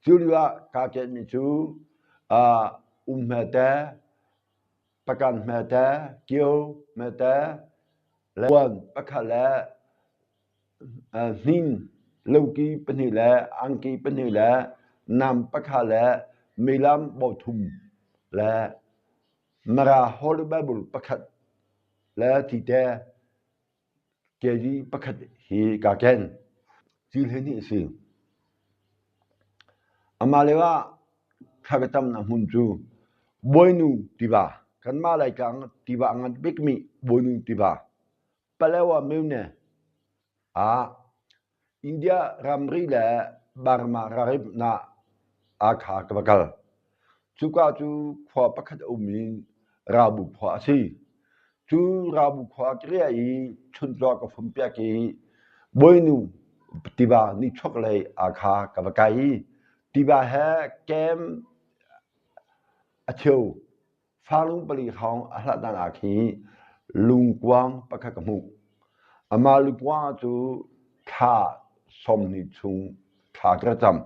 Cu lio ah kaa kenmi cu um hmete, pakan hmete, kio hmete, le puan pakhat le hnin loki pahnih le angki pahnih le nam pakhat le meilam bawhthum le Mara Holy Bible pakhat le tite kg pakhat hi kaa ken. Cil hi nih a si. Amah lio ah thla ka tamnak hmun cu Bawinu tiva, kanmah Laitlang tiva a ngan bikmi Bawinu tiva, Palawa myone ah India ramri le Burma ralripnak aa kha ka va kal. Cuka cu khua pakhat a um i Rabu khua a si. Cu Rabu khua ka riah i chuncaw ka fumpiak i Bawinu tiva nichuaklei aa kha ka va kai i tiva he kem a cheu Farlung pali hrawng a hlat ah khi lungkuang pakhat ka hmuh. Amah lungkuang cu thla 20 chung thla ka rak cam.